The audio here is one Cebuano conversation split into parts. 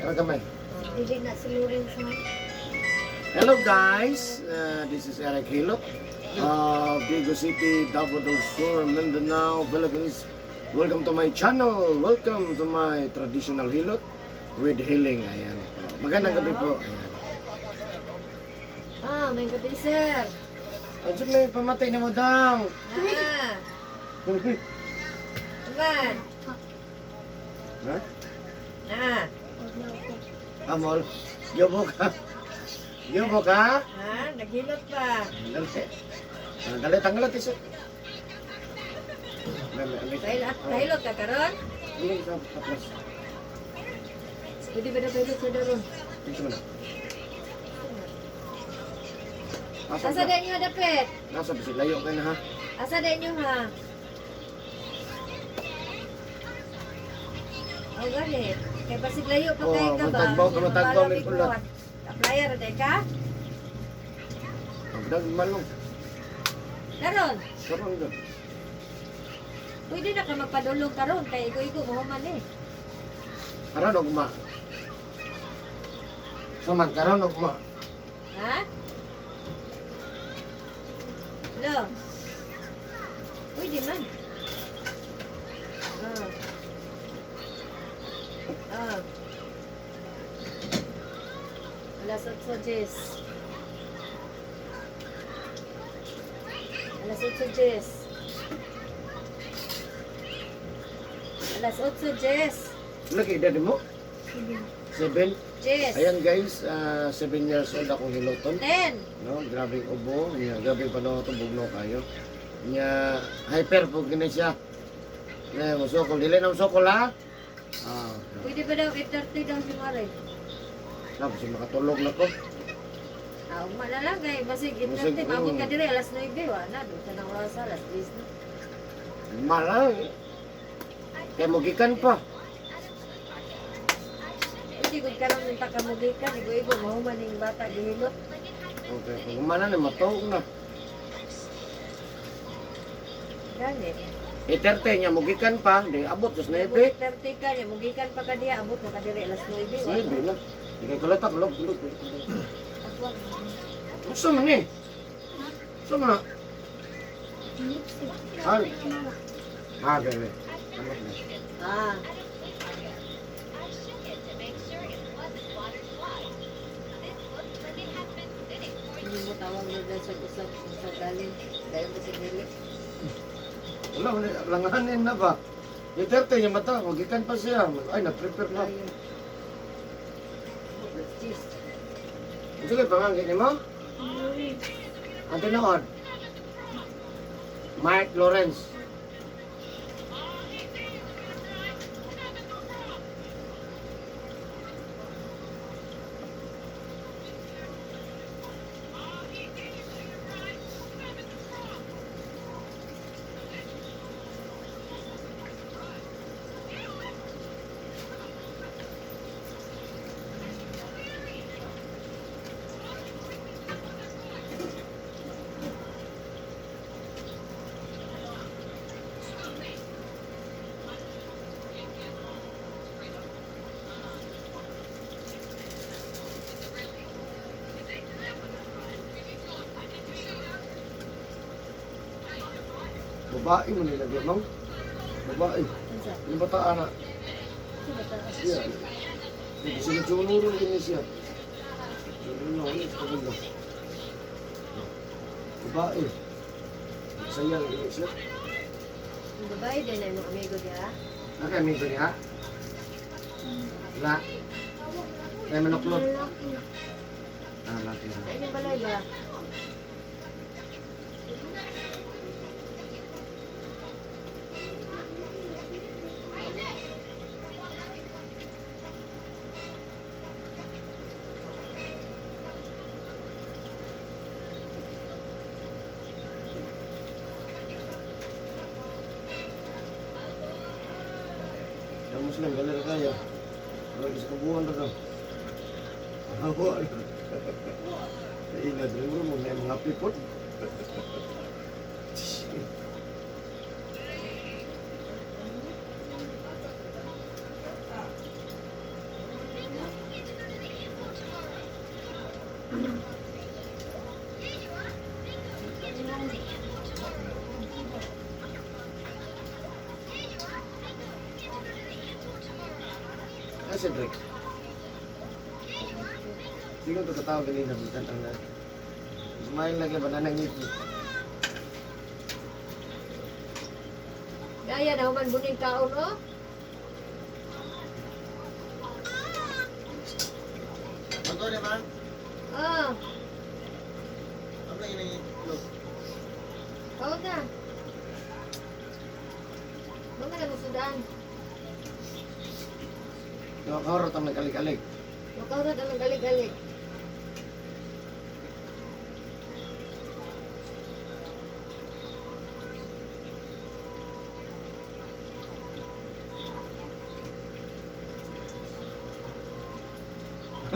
Ara gamay. Dili na si Lawrence man. Hello guys, this is Eric Hilot of Diego City, Davao del Sur, Mindanao, Philippines. Welcome to my channel. Welcome to my traditional hilot with healing. Ayan. Magandang gabi po. Ayan. Ah, may gabi, sir. Andiyan may pamatay na mo daw. Ah, man. Ha? Na. Amol, yobo ka. Yobo ka? Ha, naghilot pa. Dali. Ah, dali, tanggalat isa. Dali, dali. Kahilot ka karon? Dali, sa tapos. Pwede ba na kahilot sa daron? Dito mo na. Asa Asa ka? din nyo dapit? Nasa bisig layo ka na ha. Asa din nyo ha? Oh, ganit. Kay basig layo pa Oo, kay ka ba? matagbaw ka, matagbaw, may Mabalabig kulat. mo. Applyer ra day ka? Magdag malong. Karon, Karon doon. pwede na ka magpadulong karon kay igo-igo mo man eh. Karon ugma. Suman karon ugma. Ha? Lo. Pwede man. Ah. Ah. Alas 8, Jess. Alas 8, Jess. Alas 8, Jess. Wala kay edad mo? 7. Jess. Ayan guys, 7 years old akong hiloton. 10. No, grabeng ubo, niya grabeng panahon to bugno kayo. Niya hyper po gini siya. Niya musokol dili na musokol ha. Ah, Pwede ba daw 8:30 daw si Mare? tapos makatulog na ko. Ah, ugma na lang kay basig Basig, 8:30 maabot ka mm. dire alas 9 wa na do tanang oras alas 10 na. Malay. Kay mugikan pa. Pwede gud karon unta ka mugikan igo-igo mahuman ning bata gihilot. Okay, kung humana na matuog na. Gani. 8:30 niya mugikan pa, di abot sa 9. 8:30 ka niya mugikan pa ka diha abot na ka dire alas 9 wa. 9 na. Di kay kulot kulog kulog. Unsa man ni? Unsa man na? Ah, ah, bebe. Kamot na. Ah, hindi mo tawag na dahil sa usap sa galing dahil ba sa dili. Wala, wala, langanin na ba? 8:30 niya mata, magikan pa siya. Ay, na-prepare na. Ayo. Alas 10. Sige, pangangin ni mo? Ang tinuod? Mark Lawrence. Babae mo nilagyan mo? Babae. Unsa? Yung bata, ana. Unsa ba ta? Siya. Hindi sinunod din siya. Sunod na, ulit. Pagod na. Babae. Sayang, ini siya. Ang babae din na imong amigo diha. Okay, amigo niya. La. Ay, manuklod. Ah, laki Sa na. inyong balay ba? Yang Muslim, galing na kaya. Wala sa kabuhan na ka. Hawa. Ingat rin mo, may mga pipot. Ah, Cedric. Sige to katawag kanina bisan ang na. Smile lagi ba na ngipin. Gaya na human buning kaon oh. Magko na ma? Ah, Ano lang yung itlog? kaon na. Mga na musudan. Nakakarot ang nagkalik-alik. Makaurot ang galig-galig.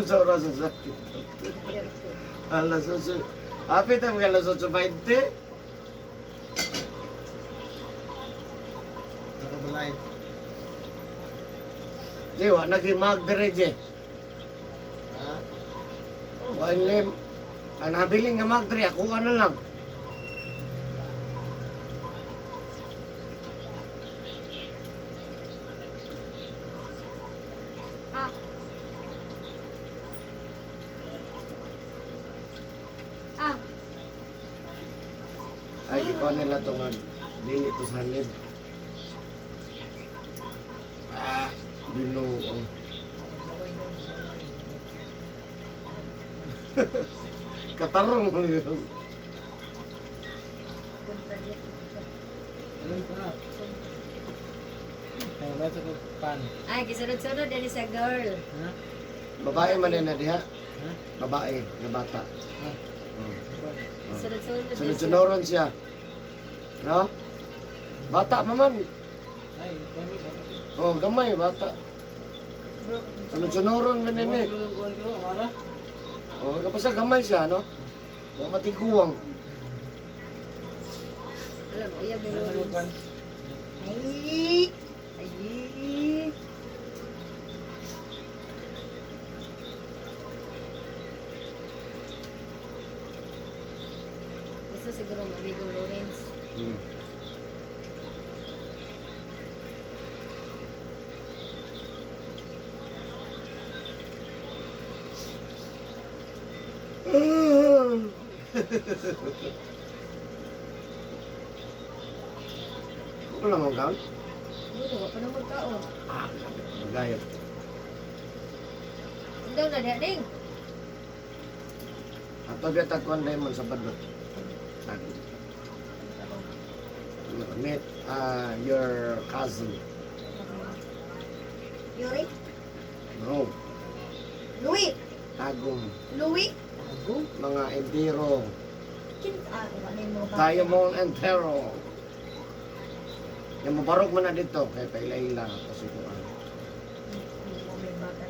Sa oras sa sakit. Alas 8. Apit ang mga alas 8:20. Nakabalay. Di, wa nagimag dire. Ha? Wa lim. Ang nabiling nga mag dire, ako na lang. Ah. Ah, Ay, ikaw nila ito nga. Dili to sa lid. Ah, ginoo. Katarong mo yun. Alam ko na. Ay, wala sa pan. Ay, gisunod-sunod din sa girl. Ha? Babae man na diha. Ha? Babae, nga bata. Ha? Oh. Sunod-sunod din. Sunod-sunoron siya. No? Bata pa man. Ay, kami ba? Oh, gamay bata. Sunod-sunoron man ini. Wala. Oh, kapag gamay siya, no? Wa matiguang. Alam mo, uyab Wala sa mo. pan. Ay! Ay! Gusto siguro mamigo Lawrence. Wala mong gown? Ano, wa pa naman kaon. Ah, magayop. Undaw na diha ding. Ato biya tagkuan diamond sa badot. Tag. Meet your cousin. Yuri? No, Louis! Tagum. Louis? Ago. Mga entero. Kin ah, ano yung mga bata? Diamond entero. Yung mabarog man na dito, kay paila-ila kasi ko ano. May bata.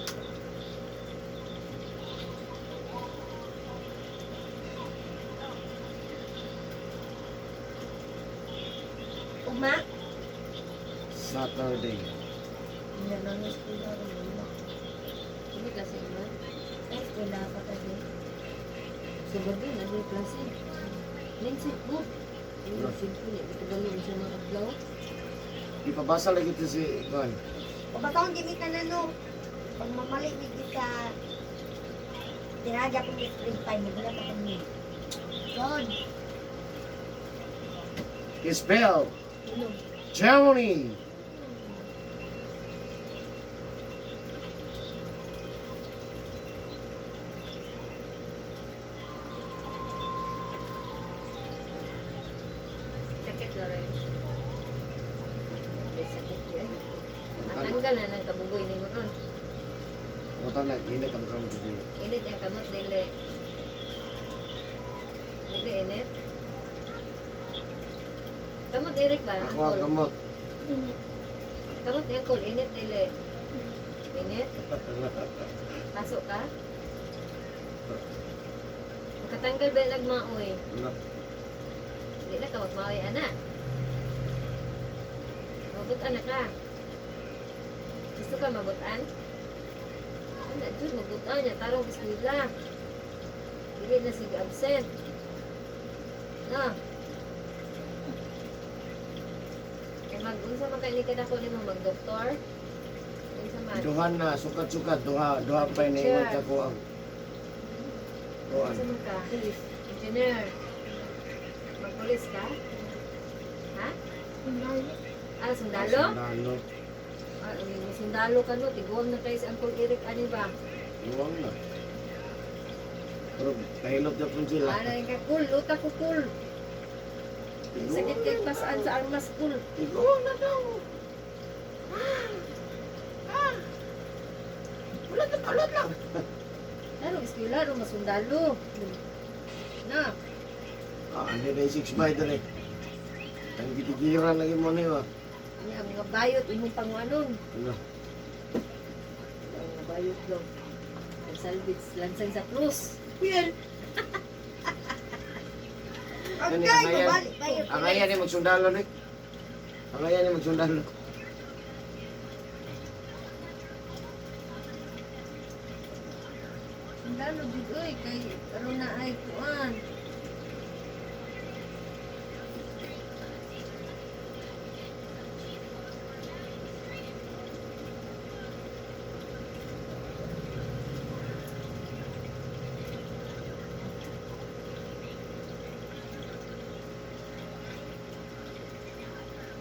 Ugma? Saturday. Hindi na nang school na rin. Ugma. Hindi klase man. Ay, school na Saturday. Sa gabi, naging klase. Lindsay po. Ano, simple. Hindi ko dalo siya mga adlaw. Ipabasa lagi ito si Kuan. Pabasahon gimitan na no. Pag mamali ni sa tinaga kong spring time, magulat ako ni. God, Isbel, tulog. Germany. Sakit, Lawrence. May sakit yan. Matanggal na ng kabugoy ni mo ron. Utang na, hindi ka makamot dito. Init ang kamot dili. Dili init. Kamot Eric ba? Ako ang kamot. Kamot ni Uncle, init dili. Init? Pasok ka? Makatanggal ba nagmaoy? Wala. Hindi na ka magmaoy, ana. Mabutan na ka. Gusto ka mabutan? Ana, Diyos, mabutan niya. Tarong eskwela. Dili na sige absent. No. Kaya mag-unsa man kaili ka dako nimo magdoktor? Unsa man. Duha na, sukat-sukat, duha, duha pa yung naingon sa kuang. Kuan. Asa man ka? Engineer. Magpulis ka? Ha? Ah, sundalo? Sundalo. Ah, may sundalo ka no. Tiguang na kayo si Uncle Eric. Ano ba? Luwang na. Pero kahilot na po sila. Ano yung ka? Cool. Uta ko cool. Sakit kay pasaan sa armas cool. Tiguang na daw. Ah! Wala na, wala lang. Laro, eskwela, ro, masundalo. Na. Ah, hindi na yung 6 by dali. Ang gitigiran lagi mo niyo ah. Ang mga bayot, imong panguanon. Ano? Ang mga bayot daw. Ang salvage, lansang sa krus. Well. Ano Okay, ang ayan? babalik tayo. Ang ayan ni magsundalo ni. Ang ayan ni magsundalo. Sundalo, jud oy, kay aron na ay kuan.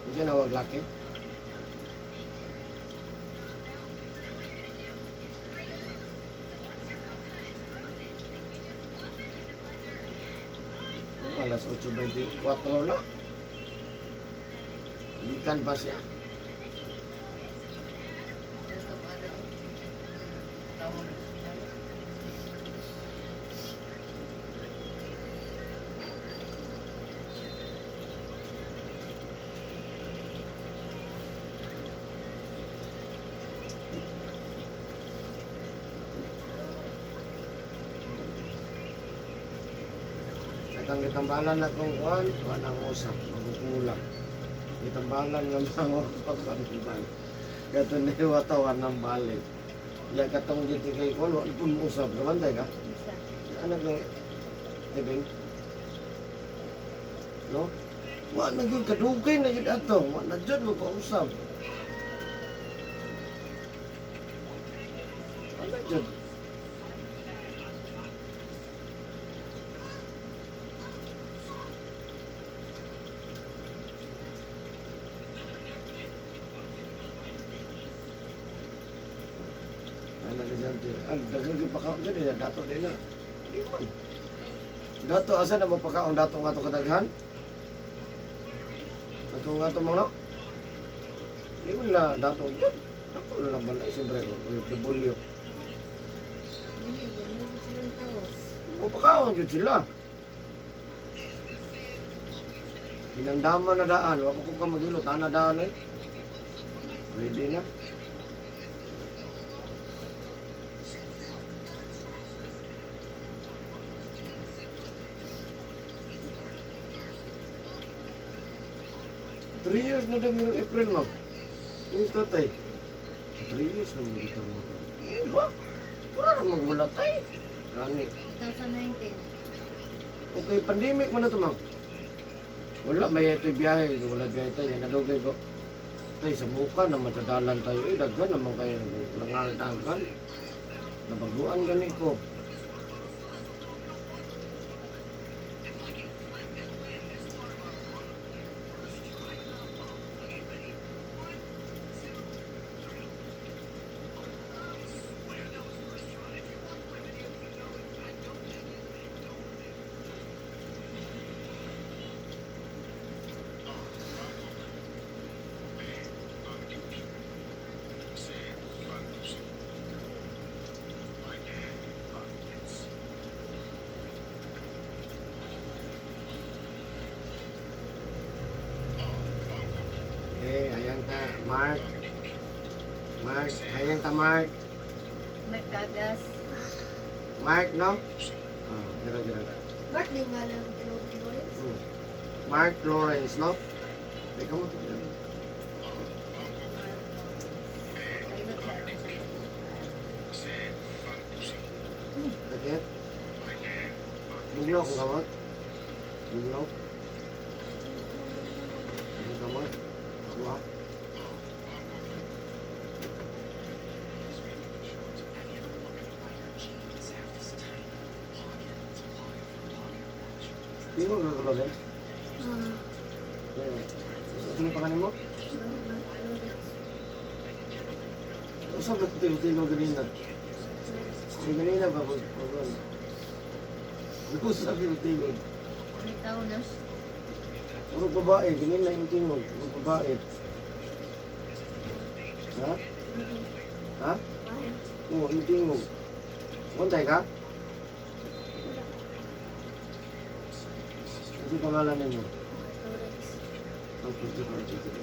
Hindi na wag laki. Alas 8:24 na. Gikan pa siya. Katang gitambalan na kong kuan, kuan ang usap, magkukulang. Gitambalan nga mga pagpaniban. Kato ni watawan ng balik. Ya katong dito kay kuan, wa pun usap. Kabantay ka? Isa. Anak ng tibing. No? Wa na gyud kadugay na gyud ato, wa na jud mo pausap. Wa na jud. Ano na dyan? Ang daghang gyud pakaon dyan, eh, dato din na. Di man. Dato asa na mo pakaon dato nga to kadaghan? Ato nga to mga Di man na dato dyan. Dato na lang balay siyempre ko. Debulyo. Dili, ganun silang tao. Mo pakaon jud sila. Hinandaman na daan, wa ko ka magilot, ana daan eh. Ready na. 3 years na daw ngayong April, ma'am. Yung tatay. 3 years na mo dito mo. Eh, ba? Wala na magwala tayo. Gani. 2019. Okay, pandemic man na to, ma'am. Wala, may ito biyahe. Wala biyahe tayo. Nadugay ko. Tay, sa buka na matadalan tayo. Eh, daghan naman kayo. Langal-dagan. Nabaguan gani ko. Eh, ayan ta, Mark. Mark, ayan ta, Mark. Magkagas. Mark, no? Ah, dira, dira. Mark, di nga lang tinutulungan. Mark Lawrence, no? Teka mo. Ay, Sakit? Bugnaw kung kamot? Bugnaw? Kung kamot? Ako ah. Tingog na ko, Lawrence. Ah. Sino pa mo? Usap na ito yung ganina. Yung ganina ba? Usap yung tingog. May tao na. Puro babae, ganina yung tingog. Puro babae. Ha? Ha? Oo, yung tingog. Kontay ka? Ano pangalan ninyo? Lawrence. Okay, sige, sige, sige.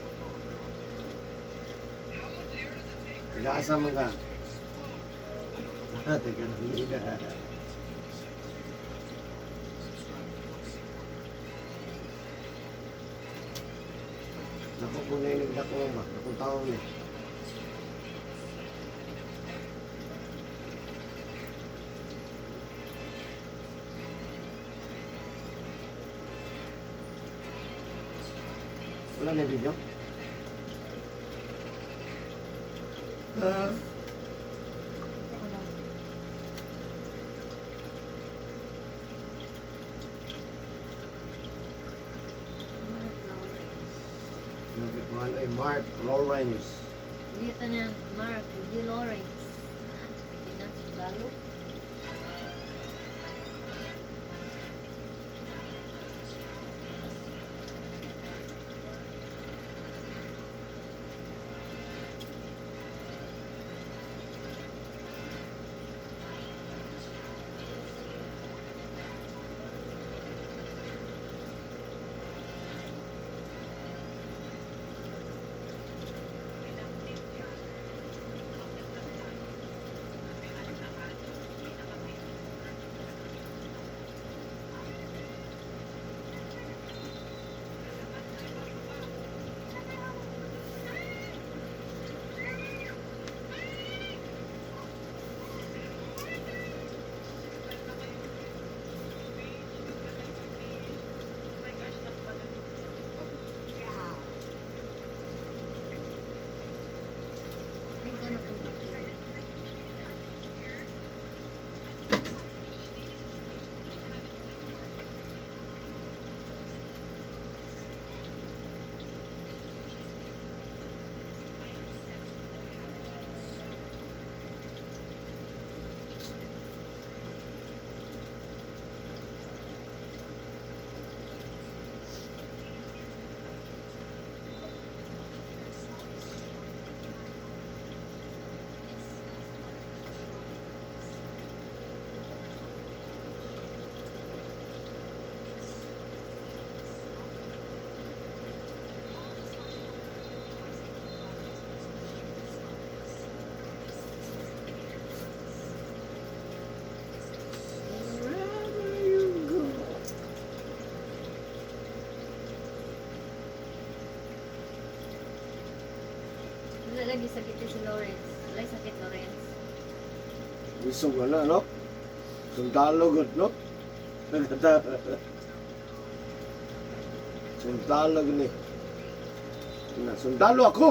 Taga-asa mo ka? Taga Manila. Naku, kung nainig na ko ba? Naku, taong ni. Wala na video? Ah. Wala. Mark Lawrence. Nagkuhan ay Mark Lawrence. Dito na, Mark D. Lawrence. Ah, hindi na, sundalo. Ay, gano'n po. Wherever you go. Wala lagi sakit si Lawrence. Wala sakit Lawrence. Isog na, no? Sundalo gud, no? Sundalo gud ni. Na, sundalo ako!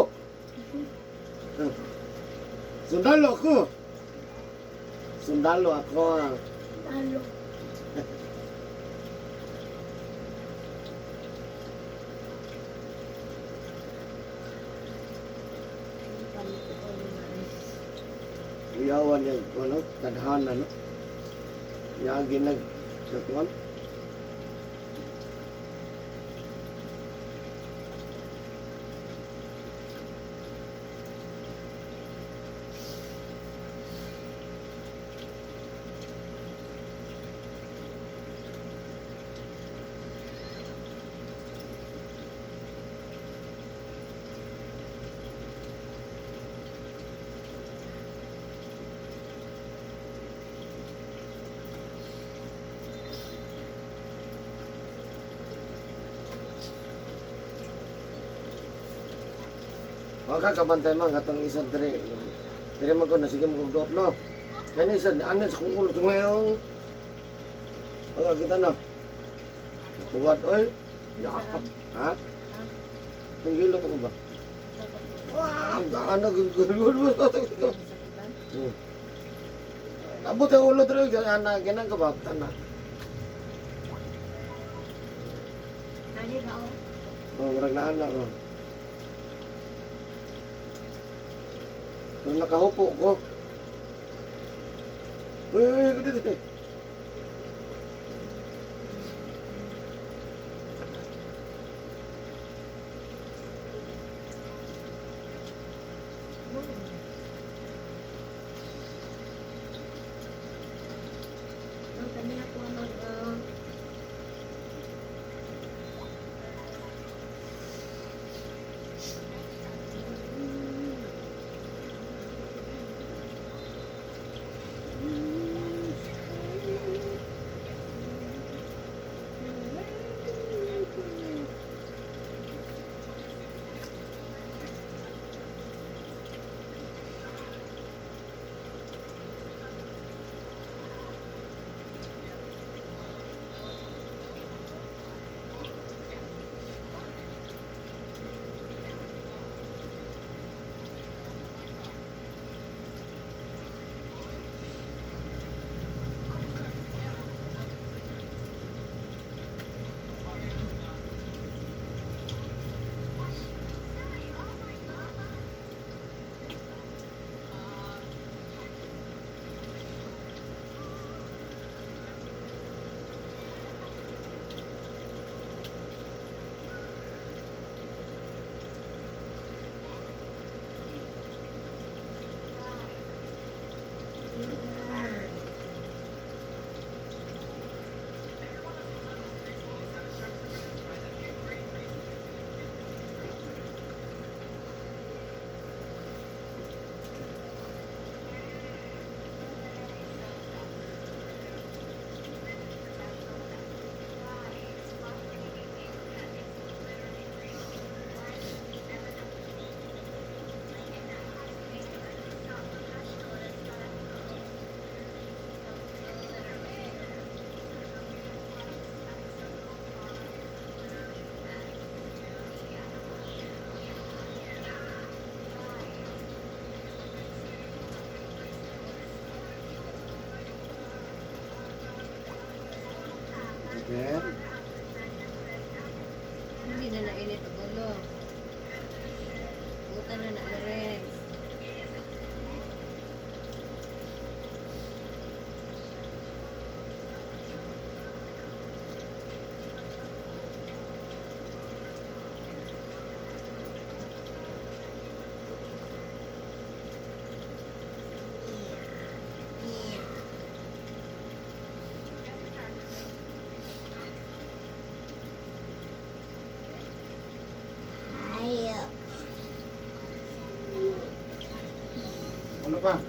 Sundalo ako! Sundalo ako. Ah. Lalo. Uyawan niya, ano, tadhana, no? Yagi nag, kakuan. Wag ka kabantay man katong isa dire. Dire man ko na sige mo kog no. Kani isa ano sa kung ulo ngayon. Wag kita na. Tuwad oy. Yakap. Ha? Tinggilo ko ba? Wow, ano gulo. Abot ang ulo dire ana ganang ka ba? Ana. Nadi ba oh? Oh, murag naan na ron. Pero nakahupo ko. Uy, uy, uy, uy, uy. Ang kanya ko mag Again. Hindi na nainit ang ulo. Buta na na Lorenz. Ay. Ano pa?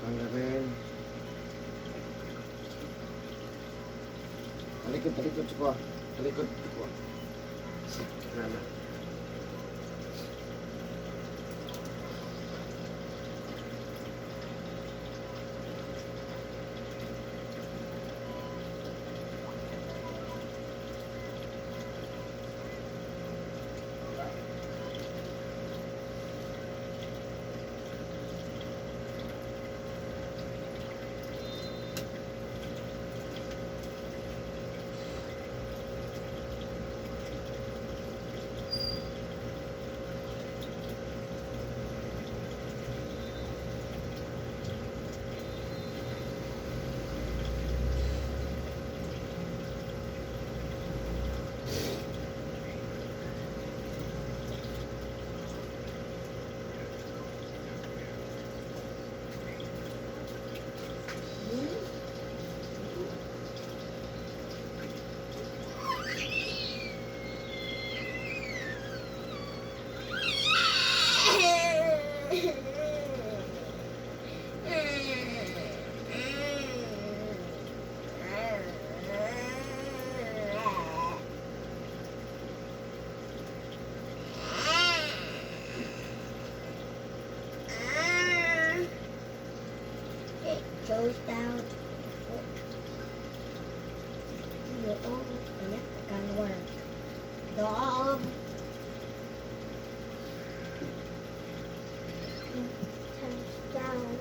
Tanggalin. Talikod, talikod ko. Talikod ko. Nana. Goes down. Oh, ayan, kanwar. Dog. Touch down.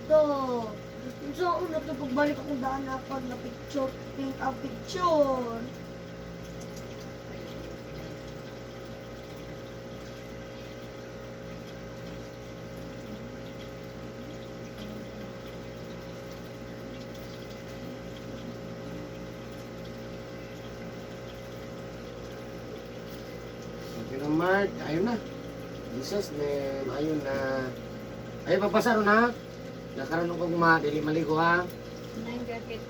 Dog. So, una to pagbalik akong daan na pag na picture, paint ang picture. Okay na, Mark. Ayun na. Jesus name. Ayun na. Ay, papasaro na. Nakaroon kong ma. Dili maligo ha. Nine jacket.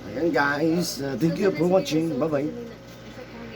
Ayan guys. Thank you for watching. Bye-bye.